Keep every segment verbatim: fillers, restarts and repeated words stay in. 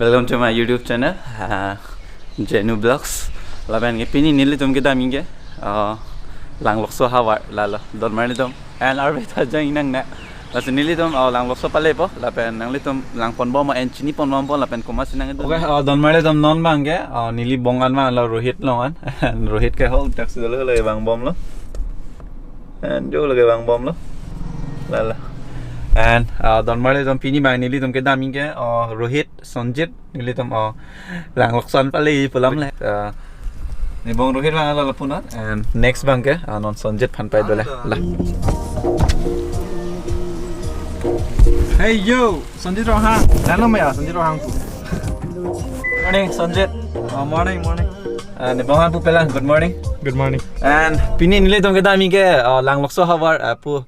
Welcome to my YouTube channel, uh, Jenu Vlogs. Lapen ke pini nelitum kedam ke, uh, Langlokso havar lalo, Donmarlitum. And arve ta jang inang na. Lasi nelitum, uh, Langlokso palepo, lapen nanglitum langponbom and chiniponbompo, lapen komatsi nang. Okay, uh, Donmarlitum non abang ke, uh, neli bong an abang lo Rohit along an. And Rohit ke hol taxi dolo, lake vangbomlo. And jo lake vangbomlo. Lalo. And, uh, Donmarlitum pini abang nelitum kedam ke, uh, Rohit, Sonjit, nelitum, uh, Langlokso an pale pu alam le. Uh, ne bong Rohit abang lo lapu non. And next abang ke, uh, non Sonjit aphan pai dole. La. Hey yo, Sonjit Ronghang. Lalo maya, Sonjit Ronghang pu. Morning, Sonjit. Oh, morning, morning. Uh, ne bong aphan pu pelang, good morning. Good morning. And pini nelitum kedam ke, uh, Langlokso havar, uh, pu,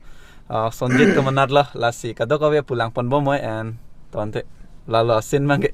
uh, Sonjit atum anat lo, lasi kadokave pu langponbom noi and tangte lalo asin abang ke.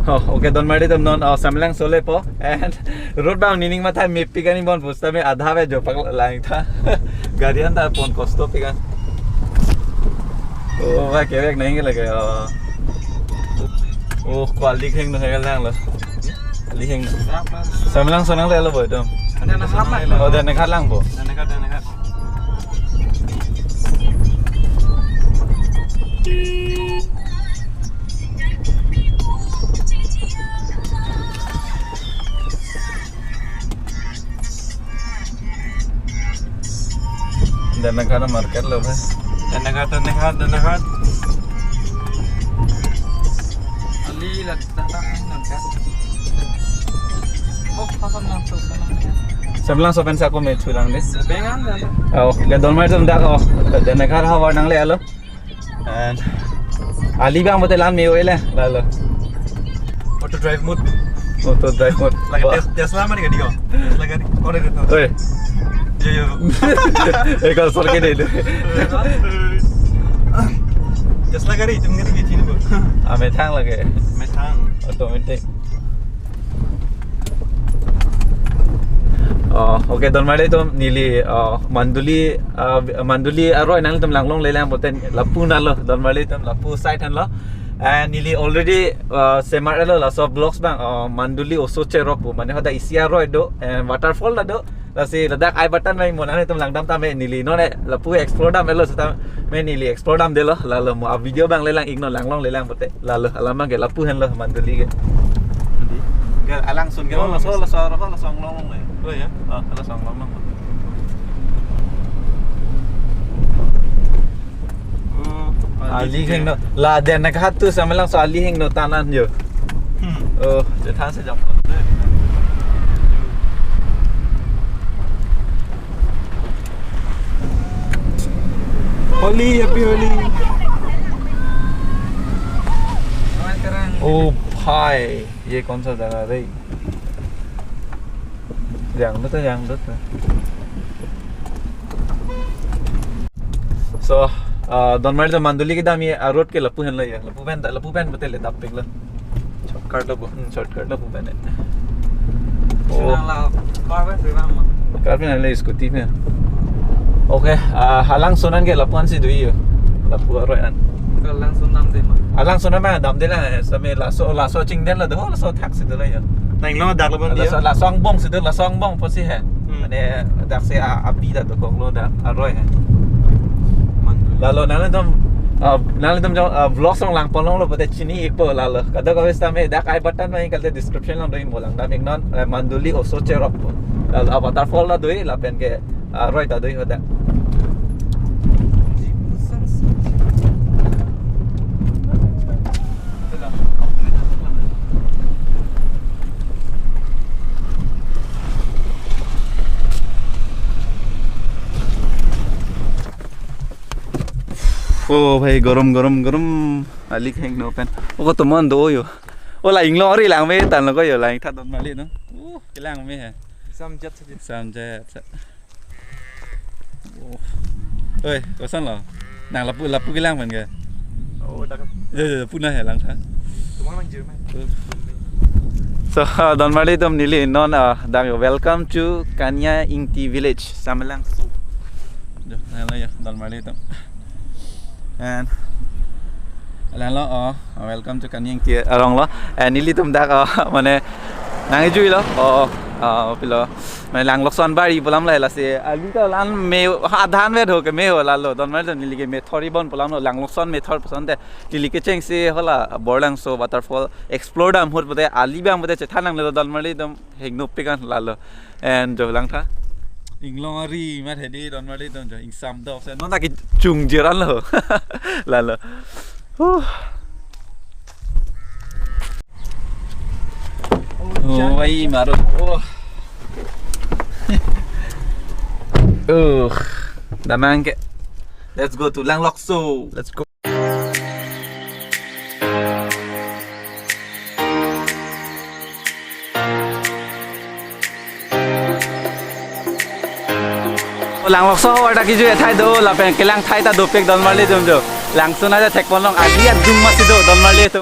Oh, okay, Donmarlitum non, oh, Samelangso lepo. And road abang nening matha mepik ani bon pusitame adha ave jo paklang tha. Gari anta pon kosto pik an. Oh, va kevek nang lake, oh. Oh, ko ali heng no heng lang lo. Ali heng no. Samelangso nanglelo bo itum. Ada na sapa? Oh, Danakhat lang bo. Danakhat, Danakhat. Danakhat market lo, bhai. Danakhat, Danakhat, Danakhat. Ali la, Danakhat. Oh, pasang langsung, pasang. Samelangso pen sa ko me thulang de. Bengan, Danakhat. Oh, ke Donmarlitum dak, oh. Danakhat havar nanglelo. And ali abang bote lan me-o le, lalo. Auto drive mode. Auto drive mode. Lake Wah. Tes-, Tesla mane gari ko. Tesla gari. Kore de to. Oi. Yo, yo. Ekal sor ke de. Tesla gari, itum gari ke chini bo. Ah, methang lake. Methang. Automatic. Oh, okay, Donmarlitum neli, oh, Manduli, uh, Manduli aroi nanglitum langlongle lang boten lapu nalo, Donmarlitum lapu side henlo. And neli already, uh, semar elo laso vlogs abang, uh, Manduli oso cherok pu, mane hadak isi aroi do, and waterfall ta do. Lasi ladak ai batan mai mo nanglitum langdam tame neli non lapu explore dam elo seta me neli explore damdelo, lalo mo a video abang le lang iknon langlongle lang bote. Lalo alam abang ke lapu henlo Manduli ke. Hindi. Ke alangsun ke, oh, laso, laso, laso, laso anglong along le. Oh, ya? Ah, laso anglong along. Oh, ali hingno. Ladak nangkehang tu Samelangso ali hingno tanan jo. Hmm. Oh, chethan sejam. Holi, happy Holi. Oh, bhai. ये कौन सा जगह रे? Jangdet, jangdet. So, uh, Donmarli to Manduli kedam a-road ke lapu henlo ya. Lapu pen, lapu pen betul le dap pik lo. Shortcut lo bo. Hmm, shortcut lapu pen. Oh. Nang la car pen sih bang ma. Car pen le scooty pen. Okay, ah, alangsun an ke lapu-an si do yo. Lapu aroi an. Alangsun damde ma. Alangsun an ma damde lang, eh, same laso, laso chingdam lo do, laso thak si do lo yo. Nang lo dak lo ban dia. Laso, laso angbong si do, laso angbong pusi he. Hmm. Mane dak si a, api dak dokok lo dak aroi he. Manduli. Lalo nanglitum, ah, nanglitum jong, ah, vlog song lang pon longlo pute chini-ikpo lalo. Kadokave sitame dak I button ma kalte description along do-ikpo lang. Dam-iknon, eh, Manduli oso cherokpo. Lalo a-waterfall ta do-ik lapen ke aroi ta do-ik hadak. Oh, bhai, gorom, gorom, gorom. Ali hingno pen. Oh, kotomon do yo. Oh, la inglong ari lang me tan lo ko yo, la ingtha Donmarli no. Uh, kelang me he. Samjet saja. Samjet. Oh. Oi, koson lo? Nang lapu, lapu kelang pen ke? Oh, dak. Yo, yo, puna he langtha. Tumang nang jirme. So, Donmarli atum neli non, ah, dam yo. Welcome to Kania Ingti village, Samelangso. Jo, nang lo ya, Donmarli atum. And lang lo, oh, welcome to Kania Ingti arong lo. And nelitum dak, oh, mane nang-ejui lo, oh, oh, pilo. Mane langlokson bari pu alam lo lasi. Ali ta lan me adhan vet ho ke me ho lalo. Donmarli atum neli ke methor-i bon pu alam lo, langlokson methor puson te. Neli kechengsi hala Borlangso waterfall explore dam ahut pute ali abang pute chethan nangne lo Donmarli atum. Hingno pik an lalo. And jo langtha. Inglong ari mat hedi Donmarli atum jo ingsam dok se. Non ta kechungjir an lo. Lalo. Huh. Oh, vai maro. Oh. Uh, damang ke. Let's go to Langlokso. Let's go. Langlokso havar ta kejui athai do, lapen kelang athai ta dopik Donmarli atum jo. Langsun aja thek pon long, adi adung masi do Donmarli atum.